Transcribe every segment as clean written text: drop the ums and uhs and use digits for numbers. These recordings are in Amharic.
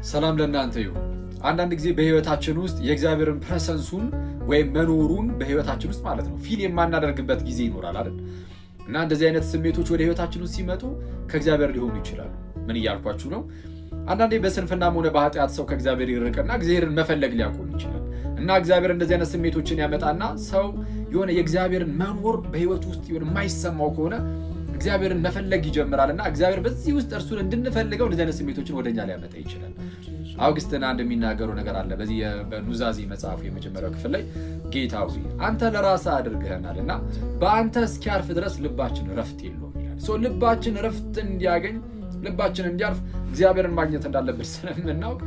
ሰላም ለእናንተ ይሁን። አንዳንድ ጊዜ በህይወታችን ውስጥ የእግዚአብሔርን presence ኡን ወይም መኖሩን በህይወታችን ውስጥ ማለት ነው feel የማናደርግበት ጊዜ ይኖራል አይደል? እና እንደዚህ አይነት ስሜቶች ወደ ህይወታችን ውስጥ ሲመጡ ከእግዚአብሔር ሊሆኑ ይችላሉ። ምን እያልኳችሁ ነው? አንዳንዴ በስንፍናም ሆነ በኃጢአት ሰው ከእግዚአብሔር ይርቅና እግዚአብሔርን መፈለግ ሊያቆም ይችላል። እና እግዚአብሔር እንደዚህ አይነት ስሜቶችን ያመጣና ሰው የሆነ የእግዚአብሔርን መኖር በህይወቱ ውስጥ የሆነ የማይሰማው ከሆነ እግዚአብሔርን መፈለግ ይጀምራል። እና እግዚአብሔር በዚህ ውስጥ እርሱን እንድንፈልገው እንደዚህ አይነት ስሜቶችን ወደኛ ሊያመጣ ይችላል። አውግስቲን አንድ የሚናገረው ነገር አለ። በዚህ በኑዛዜ መጽሐፉ የመጀመሪያው ክፍል ላይ ጌታ ሆይ አንተ ለራስህ አድርገህናል እና በአንተ እስኪያርፍ ድረስ ልባችን ረፍት የለውም ይላል። So ልባችን ረፍት እንዲያገኝ፣ ልባችን እንዲያርፍ እግዚአብሔርን ማግኘት እንዳለብን ስለምናውቅ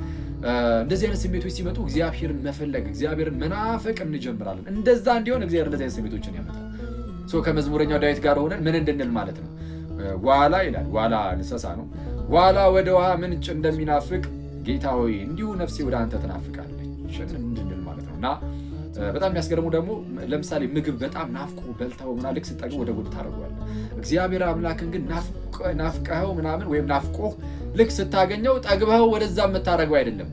እንደዚህ አይነት ስሜቶች ሲመጡ እግዚአብሔርን መፈለግ፣ እግዚአብሔርን መናፈቅ እንጀምራለን። እንደዛ እንዲሆን እግዚአብሔር እንደዚህ አይነት ስሜቶችን ያመጣል። So ከመዝሙረኛው ዳዊት ጋር ሆነን ምን እንድንል ማለት ነው? ዋላ ይላል። ዋላ እንስሳ ነው። ዋላ ወደ ውሃ ምንጭ እንደሚናፍቅ ጌታ ሆይ እንዲሁ ነፍሴ ወደ አንተ ትናፍቃለች እንድንል ማለት ነው። እና በጣም የሚያስገርሙ ደግሞ ለምሳሌ ምግብ በጣም ናፍቆ በልተው ምናምን ልክ ስጠግብ ወደ ጎን ታደርገዋለህ። እግዚአብሔር አምላክን ግን ናፍቀኸው ምናምን ወይም ናፍቆህ ልክ ስታገኘው ጠግበኸው ወደዛ የምታደርገው አይደለም።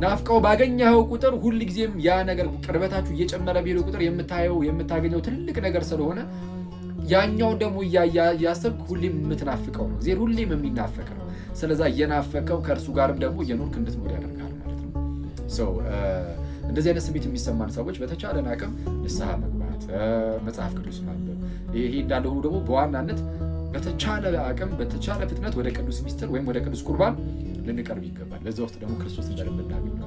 ናፍቀው ባገኘኸው ቁጥር ሁልጊዜም ያ ነገር ቅርበታችሁ እየጨመረ በሄደ ቁጥር የምታየው የምታገኘው ትልቅ ነገር ስለሆነ ያኛውን ደግሞ እያሰብክ ሁሌም የምትናፍቀው ነው። እግዚአብሔር ሁሌም የሚናፈቅ ነው። ስለዛ እየናፈቀው ከእርሱ ጋርም ደግሞ እየኖርክ እንድትኖር ያደርጋል ማለት ነው። So እንደዚህ አይነት ስሜት የሚሰማን ሰዎች በተቻለን አቅም ንስሐ መግባት፣ መጽሐፍ ቅዱስ ማንበብ፣ ይሄ እንዳለ ሆኖ ደግሞ በዋናነት በተቻለ አቅም በተቻለ ፍጥነት ወደ ቅዱስ ሚስጥር ወይም ወደ ቅዱስ ቁርባን ልንቀርብ ይገባል። በዛ ውስጥ ደግሞ ክርስቶስን በደንብ እናገኘዋለን።